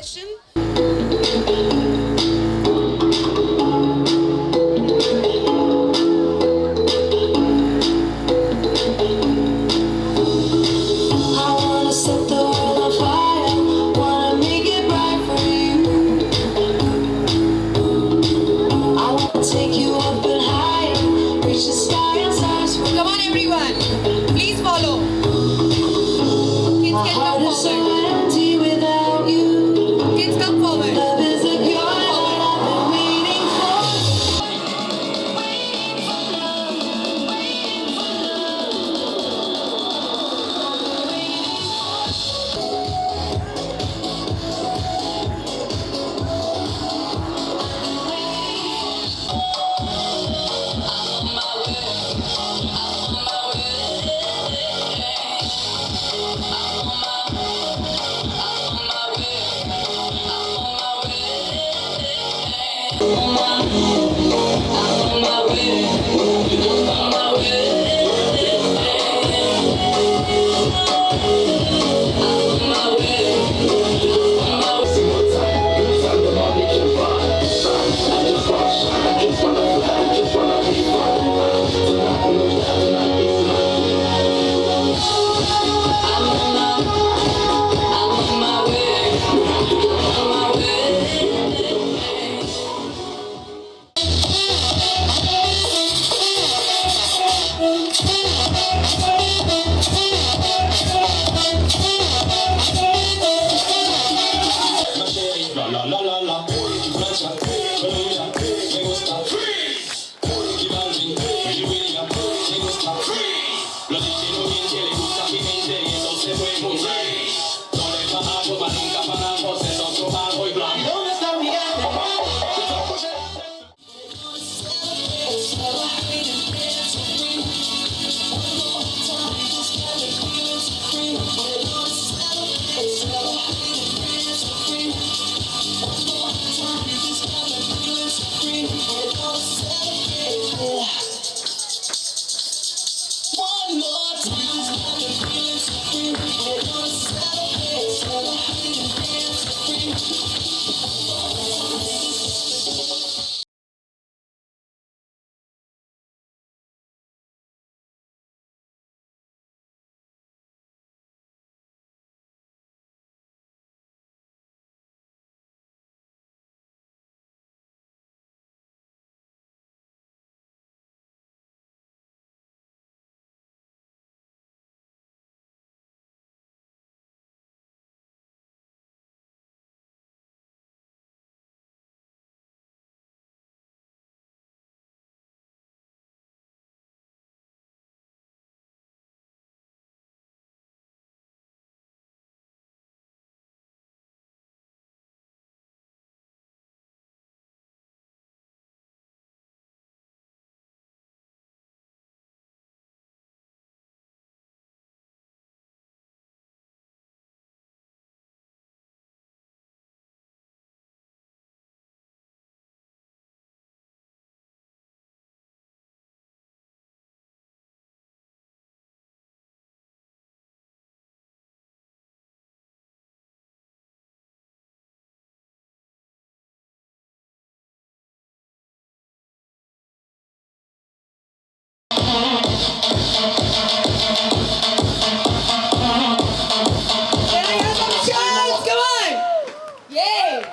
Session. I wanna set the world on fire, wanna make it bright for you. I wanna take you up and higher, reach the sky and stars for Come on, everyone. Please follow. Kids My can heart come is so forward. empty without you. Kids come forward. Love is a cure that I've been waiting for. Waiting for love, waiting for love. Waiting for. La la la la la, me gusta. Freeze. Ricky Balvin, Willy William, me gusta. Freeze. Los DJ no mienten, le gusta mi gente y eso se fue muy bien. No le bajamos, pa' nunca paramos, es otro bajo y blanco. ¿Dónde está mi gente? One more time, got me feeling so free. We're gonna celebrate, celebrate and dance so free. Can I have some cheers? Come on. Yay.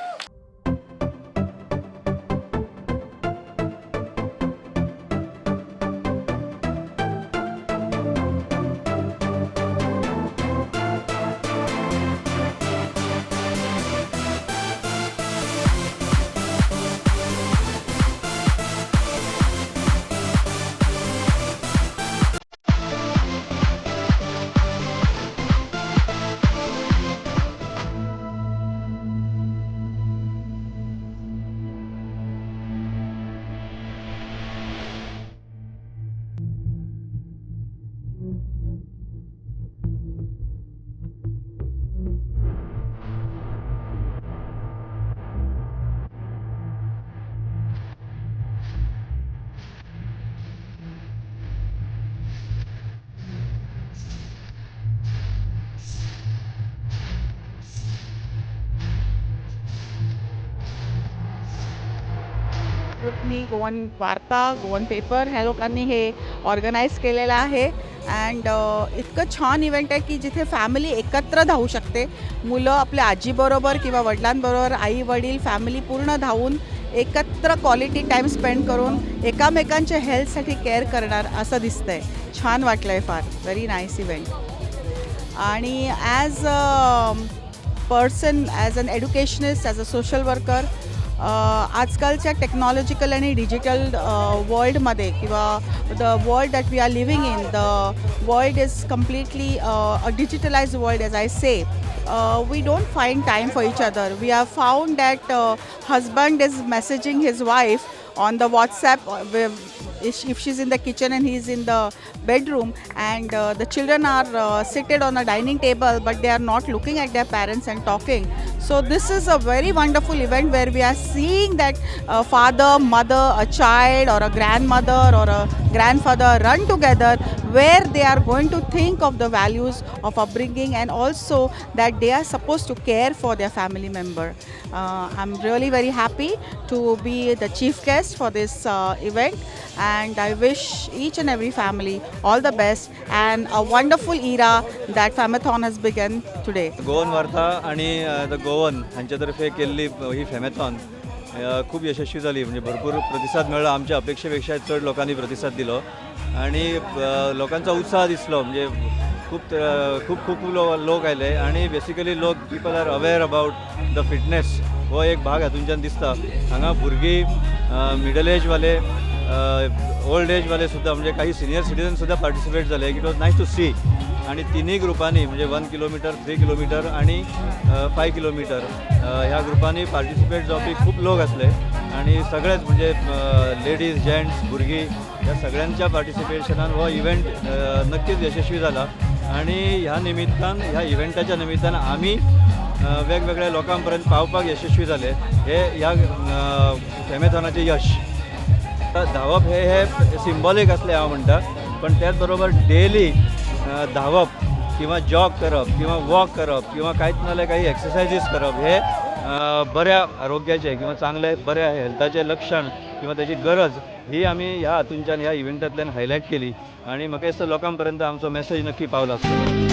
ग्रुपनी, Goan Varta, Goan paper ह्या लोकांनी हे organise केलेलं आहे. And इतकं छान event आहे की जिथे फॅमिली एकत्र धावू शकते. मुलं आपल्या आजीबरोबर किंवा वडिलांबरोबर, आई वडील, फॅमिली पूर्ण धावून एकत्र क्वालिटी टाईम स्पेंड करून एकामेकांच्या हेल्थसाठी केअर करणार असं दिसतंय. छान वाटलं आहे फार, व्हेरी नाईस इव्हेंट. आणि as a person, as an educationist, as a social worker, आजकालच्या टेक्नॉलॉजिकल आणि डिजिटल वर्ल्डमध्ये किंवा the world that we are living in, the world is completely a digitalize world. As I say, we don't find time for each other. We have found that husband is messaging his wife on the WhatsApp if she's in the kitchen and he's in the bedroom, and the children are seated on a dining table, but they are not looking at their parents and talking. So this is a very wonderful event where we are seeing that father, mother, a child or a grandmother or a grandfather run together, where they are going to think of the values of upbringing and also that they are supposed to care for their family member. I'm really very happy to be the chief guest for this event, and I wish each and every family all the best and a wonderful era that Famathon has begun today. Goan Varta आणि the Goan हांचे तर्फे केल्ली ही फॅमेथॉन खूब यशस्वी जाली. म्हणजे भरपूर प्रतिसाद मेळ्ळो, आमच्या अपेक्षेपेक्षा चड लोकांनी प्रतिसाद दिलो आणि लोकांचो उत्साह दिसलो. म्हणजे खूब खूब खूब लोक आयले आणि बेसिकली लोक people are aware about the fitness हो एक भाग हातूंच्यान दिसता. हांगा भुरगीं, मिडल एजवाले, ओल्ड एजवाले सुद्दां, म्हणजे काही सिनियर सिटीजन सुद्दां पार्टिसिपेट जाले. It was nice to see. आणि तिन्ही ग्रुपांनी म्हणजे 1 किलोमीटर, 3 किलोमीटर आणि 5 किलोमीटर ह्या ग्रुपांनी पार्टिसिपेट जावपी खूब लोक आसले आणि सगळेच म्हणजे लेडीज, जेंट्स, भुरगीं ह्या सगळ्यांच्या पार्टिसिपेशनान हो इव्हेंट नक्कीच यशस्वी जाला. आणि ह्या निमित्तान, ह्या इव्हेंटाच्या निमित्तान आमी वेगवेगळ्या लोकां पर्यंत पावपाक यशस्वी जाले. हे ह्या फॅमेथॉनाचें यश. धांवप हे हे सिंबॉलीक आसलें हांव म्हणटा, पण त्याच बरोबर डेली धांवप किंवा जॉग करप किंवा वॉक करप किंवा कांयच ना जाल्यार काही एक्सरसायजीस करप हे बऱ्या आरोग्याचें किंवा चांगले बऱ्या हेल्थाचें लक्षण किंवा ताची गरज ही आमी ह्या हातूंच्यान, ह्या इव्हेंटांतल्यान हायलायट केली आणि म्हाका दिसता लोकां पर्यंत आमचो मॅसेज नक्की पावला आसतलो.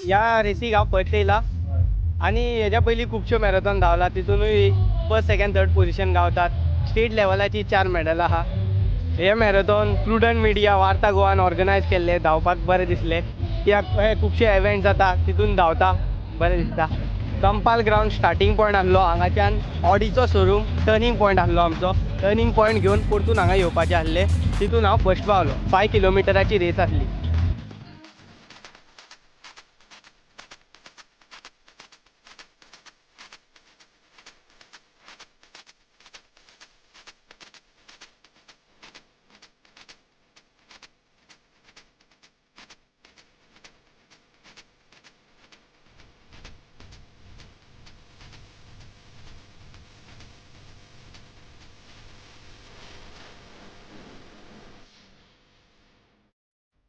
ह्या रेसीक हांव फर्स्ट येयला आनी हेज्या पयलीं खुबश्यो मॅरेथॉन धांवला, तितूनूय फर्स्ट, सेकंड, थर्ड पोजिशन गावतात. स्टेट लेवलाची 4 मॅडल आहा. हे मॅरेथॉन प्रुडंट मिडिया वार्ता गोवान ऑर्गनायज केल्ले, धांवपाक बरें दिसलें. कित्याक हे खुबशे इव्हेंट जाता तितून धांवता बरें दिसता. कंपाल ग्रावंड स्टार्टींग पॉयंट आसलो, हांगाच्यान ऑडीचो शोरूम टर्निंग पॉयंट आसलो आमचो. टर्निंग पॉयंट घेवन परतून हांगा येवपाचें आसलें, तितून हांव फर्स्ट पावलो. 5 किलोमिटराची रेस आसली.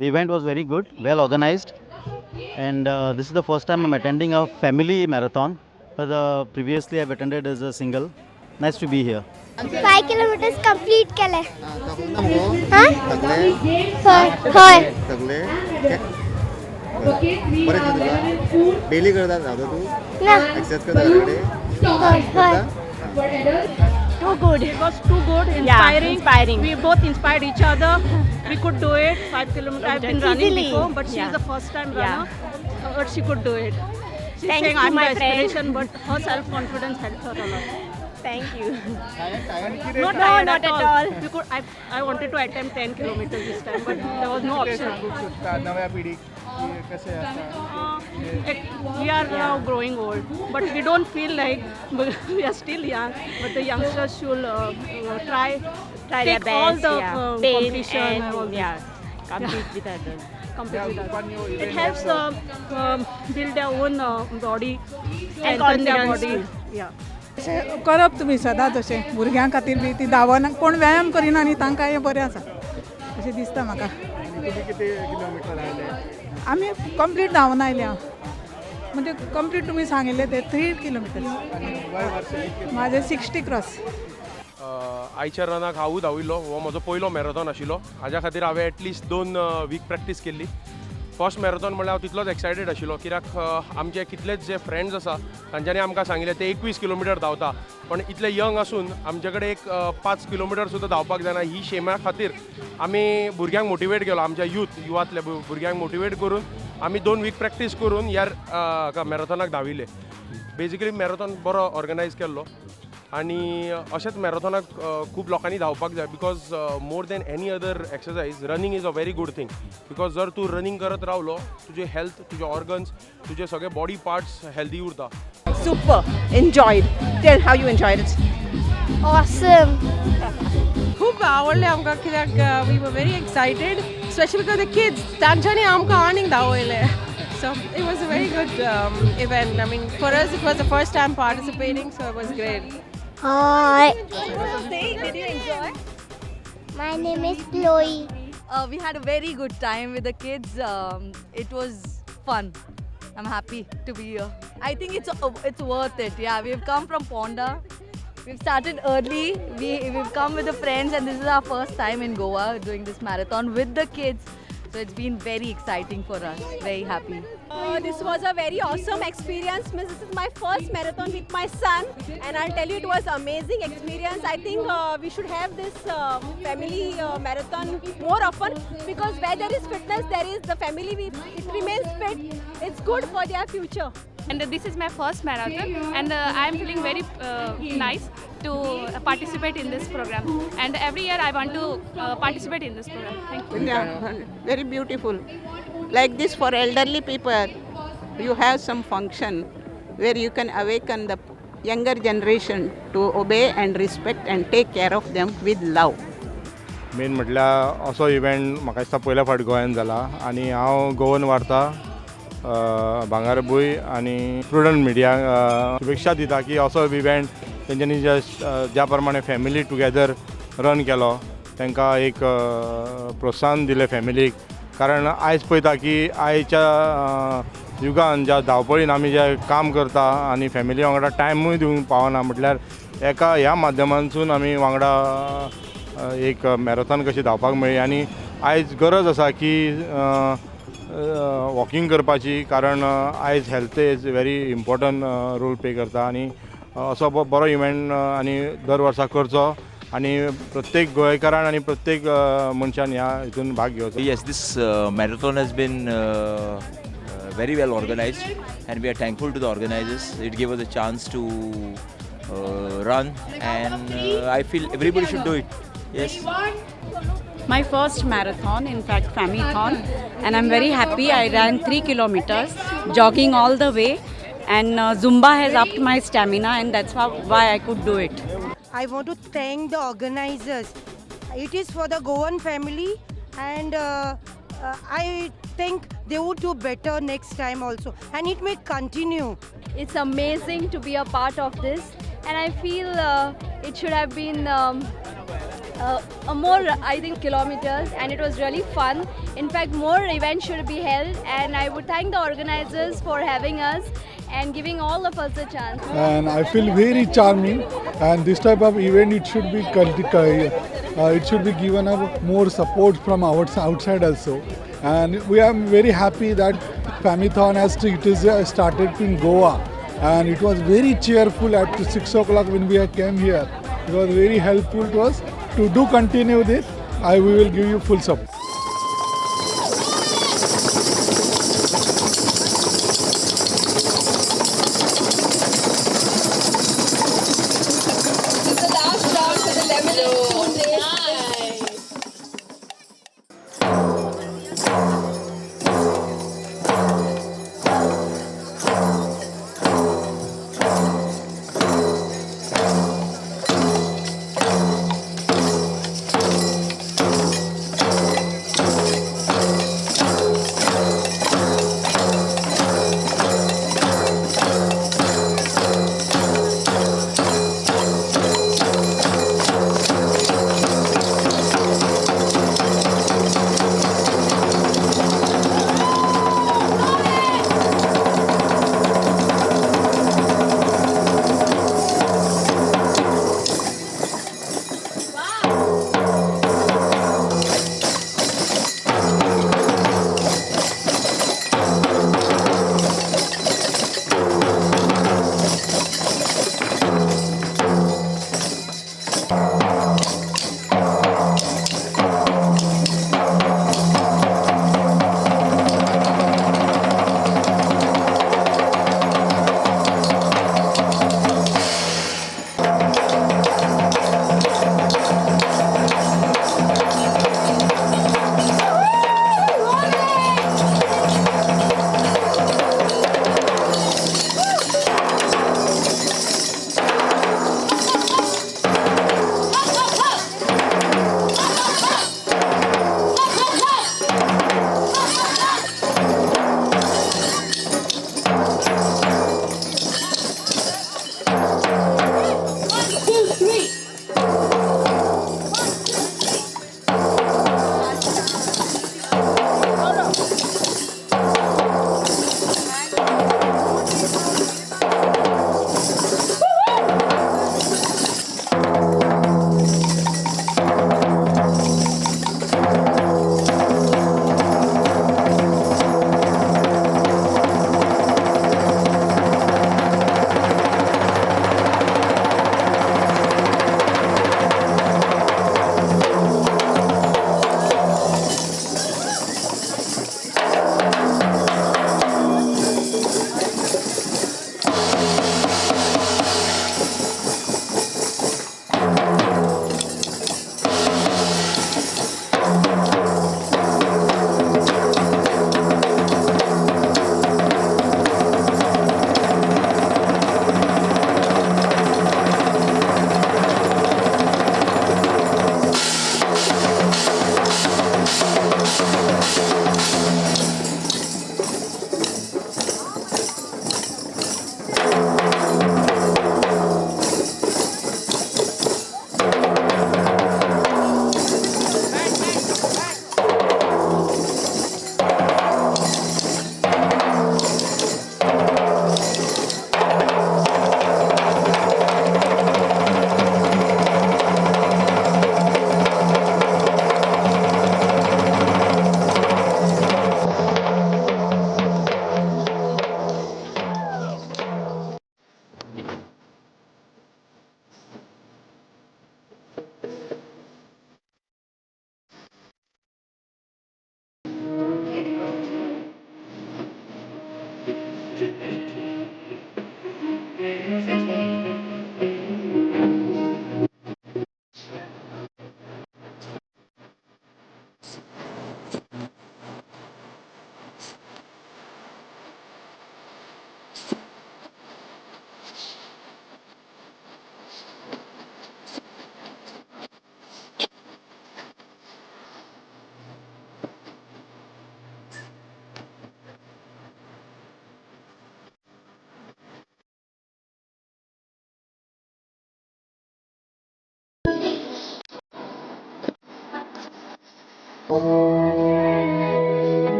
The event was very good, well organized, and this is the first time I'm attending a family marathon. But previously I've attended as a single. Nice to be here. 5 kilometers complete केले. हां? हय. सगळे बरें तुका daily करता धांवता तूं? ना. एक्सरसाइज करता घरा हय. Too good. It was too good, inspiring. Yeah, inspiring. We both inspired each other. We could do it. 5 kilometers. I've been running Easily. Before, but she's Yeah. the first time runner. Yeah. But she could do it. She's Thanks saying to I'm my the friend. inspiration, but her self-confidence helped her a lot. Thank you. Not No, tired not at all. We could, I wanted to attempt 10 kilometers this time, but there was no option. नव्या पिढीक. कशें आसा? We are now growing old, but we don't feel like we are still young. But the youngsters should try Try their take all best, the yeah. Pain competition and, and all this. Yeah, compete with others. Compete with others. It helps build their own body, And strengthen their confidence body. too. Yeah. अशें करप तुमी सदांच अशें भुरग्यां खातीर बी ती धांवना कोण व्यायाम करिना न्ही तांकां हें बरें आसा अशें दिसता म्हाका. तुमी कितें किलोमिटर धांवले? आमी कंप्लीट धांवन आयल्या, म्हणजे कंप्लीट तुमी सांगिल्लें ते 3 किलोमिटर. वय वर्स? म्हाजें 60 क्रॉस. आयच्या रनाक हांवूय धांविल्लो. हो म्हजो पयलो मॅरेथॉन आशिल्लो. हाज्या खातीर हांवें एटलिस्ट 2 वीक प्रॅक्टीस केल्ली. फर्स्ट मॅरेथॉन म्हणल्यार हांव तितलोच एक्सायटेड आशिल्लो, कित्याक आमचे कितलेच जे फ्रेंड्स आसा तांच्यांनी आमकां सांगिल्लें ते 21 किलोमिटर धांवता, पण इतले यंग आसून आमचे कडेन एक 5 किलोमिटर सुद्दां धांवपाक जायना. ही शेमा खातीर आमी भुरग्यांक मोटिवेट केलो, आमच्या यूथ युवांतल्या भुरग्यांक मोटिवेट करून आमी 2 वीक प्रॅक्टीस करून ह्या मॅरेथॉनाक धांविल्ले. बेजिकली मॅरेथॉन बरो ऑर्गनायज केल्लो आनी अशेंच मॅरेथॉनाक खूब लोकांनी धांवपाक जाय, because more than any other exercise running is a very good thing, because जर तूं रनींग करत रावलो तुजें हेल्थ, तुजे ऑर्गन्स, तुजे सगळे बॉडी पार्ट्स हेल्दी उरता. Super, enjoyed. Tell how you enjoyed it. Awesome. खूब आवडलें आमकां, कित्याक we were very excited, specially because the kids तांच्यांनी आमकां आनीक धांवयलें. So it was a very good event. I mean, for us it was the first time participating, so it was great. Hi. Did you enjoy? My name is Chloe. We had a very good time with the kids. It was fun. I'm happy to be here. I think it's worth it. Yeah, we've come from Ponda. We've started early. We've come with the friends, and this is our first time in Goa doing this marathon with the kids. So it's been very exciting for us. Very happy. This was a very awesome experience. This is my first marathon with my son, and I'll tell you, it was amazing experience. I think we should have this family marathon more often, because where there is fitness, there is the family. It remains fit. It's good for their future. And this is my first marathon, and I am feeling very nice to participate in this program. And every year I want to participate in this program. Thank you. Yeah, very beautiful. Like this for elderly people, you have some function where you can awaken the younger generation to obey and respect and take care of them with love. Main म्हटल्यार असो event म्हाका दिसता पयल्या फावट गोंयांत जाला आनी हांव गोवन वार्ता भांगरभूंय आनी प्रुडंट मिडिया शुभेच्छा दिता की असो इव्हेंट तेंच्यांनी ज्या प्रमाणे फॅमिली टुगेदर रन केलो, तांकां एक प्रोत्साहन दिलें फॅमिलीक. कारण आयज पळयता की आयच्या युगान ज्या धांवपळीन आमी जे काम करता आनी फॅमिली वांगडा टायमूय दिवंक पावना, म्हटल्यार एका ह्या माध्यमांतसून आमी वांगडा एक मॅरेथॉन कशी धांवपाक मेळ्ळी. आनी आयज गरज आसा की वॉकिंग करपाची, कारण आयज health is very important role play करता. आनी असो बरो इव्हेंट आनी दर वर्सा करचो आनी प्रत्येक गोंयकारान आनी प्रत्येक मनशान ह्या हितून भाग घेवचो. Yes, this marathon has been very well organized and we are thankful to the organizers. It gave us a chance to run and I feel everybody should do it. Yes. My first marathon, in fact Famithon, and I'm very happy. I ran 3 kilometers, jogging all the way, and Zumba has upped my stamina, and that's why I could do it. I want to thank the organizers. It is for the Goan family, and I think they would do better next time also, and it may continue. It's amazing to be a part of this, and I feel it should have been a more, I think, kilometers, and it was really fun. In fact, more events should be held, and I would thank the organizers for having us and giving all of us a chance. And I feel very charming, and this type of event, it should be given up more support from outside also. And we are very happy that Famithon has started in Goa, and it was very cheerful at 6 o'clock when we came here. It was very helpful to us. To do continue this, we will give you full support. This is the last round for the lemon and spoon race. Nice.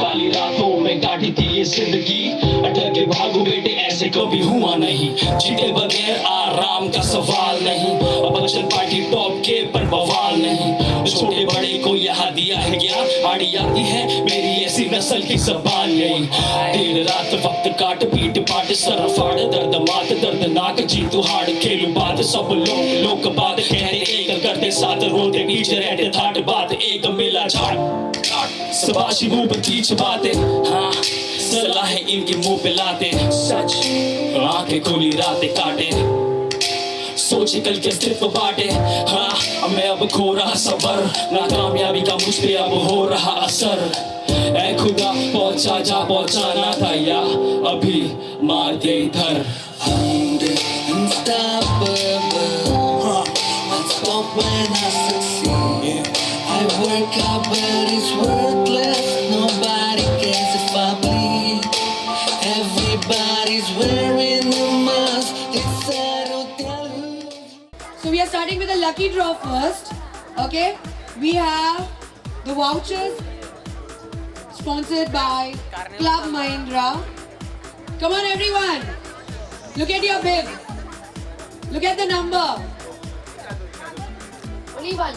काली रातों में काटी थी ये जिंदगी, डर K भागो बेटे ऐसे कभी हुआ नहीं, जीते बगैर आराम का सवाल नहीं, बच्चन पार्टी टॉप के पर बवाल नहीं, छोटे बड़े को यहाँ दिया है क्या, आड़ी आती है मेरी ऐसी नस्ल की जबान नहीं, देर रात वक्त काट पीट पाट सर फाड़ दर्द मात दर्दनाक जीतू हाड़ खेलू बात सब लोग लोग बात कहते एक करते साथ रोते पीछे रहते थाट बात एक मिला झाट सबाशी मुंह पे खींच बातें, हाँ सलाह है इनके मुंह पे लाते, सच आंखें खुली रातें काटे, सोचे कल के अस्तित्व बांटे, हाँ मैं अब खो रहा सबर, नाकामयाबी का मुझ पे अब हो रहा असर, ऐ खुदा पहुंचा जा पहुंचाना था या अभी मार दे इधर। I work out but it's worthless. Nobody cares if I bleed. Everybody's wearing a mask. It's sad to tell you. So we are starting with a lucky draw first. Okay, we have the vouchers sponsored by Club Mahindra. Come on everyone, look at your bib. Look at the number. Only one.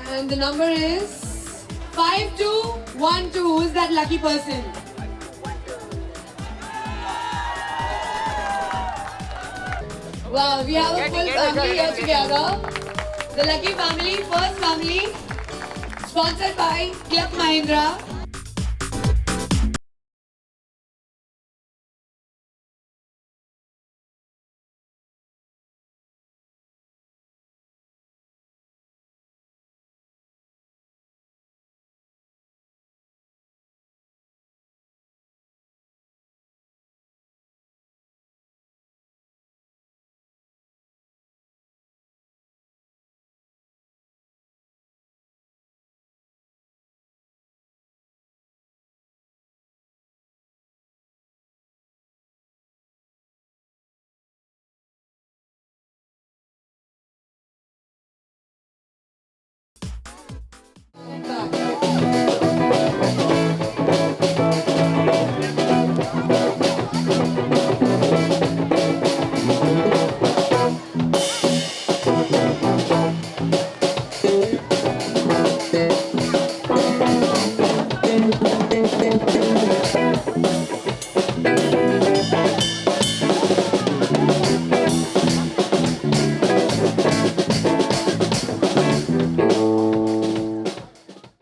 And the number is 5212. Who is that lucky person? Wow, we have a full family here together. The lucky family, first family, sponsored by Club Mahindra.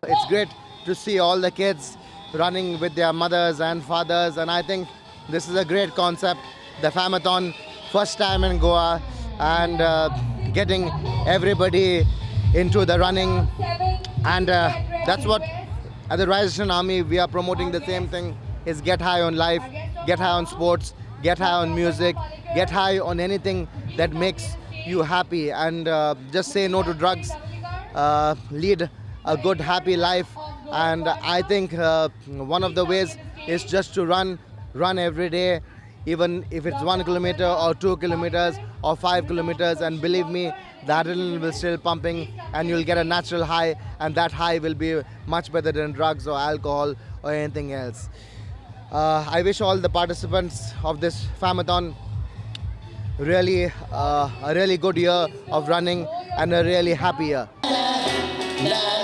It's great to see all the kids running with their mothers and fathers, and I think this is a great concept. The Famathon, first time in Goa, and getting everybody into the running, and that's what at the Rajasthan Army we are promoting. The same thing is get high on life, get high on sports, get high on music, get high on anything that makes you happy, and just say no to drugs, lead a good happy life. And I think one of the ways is just to run every day, even if it's 1 kilometer or 2 kilometers or 5 kilometers, and believe me, the adrenaline will still pumping and you'll get a natural high, and that high will be much better than drugs or alcohol or anything else. I wish all the participants of this Famathon really a really good year of running and a really happy year. Na,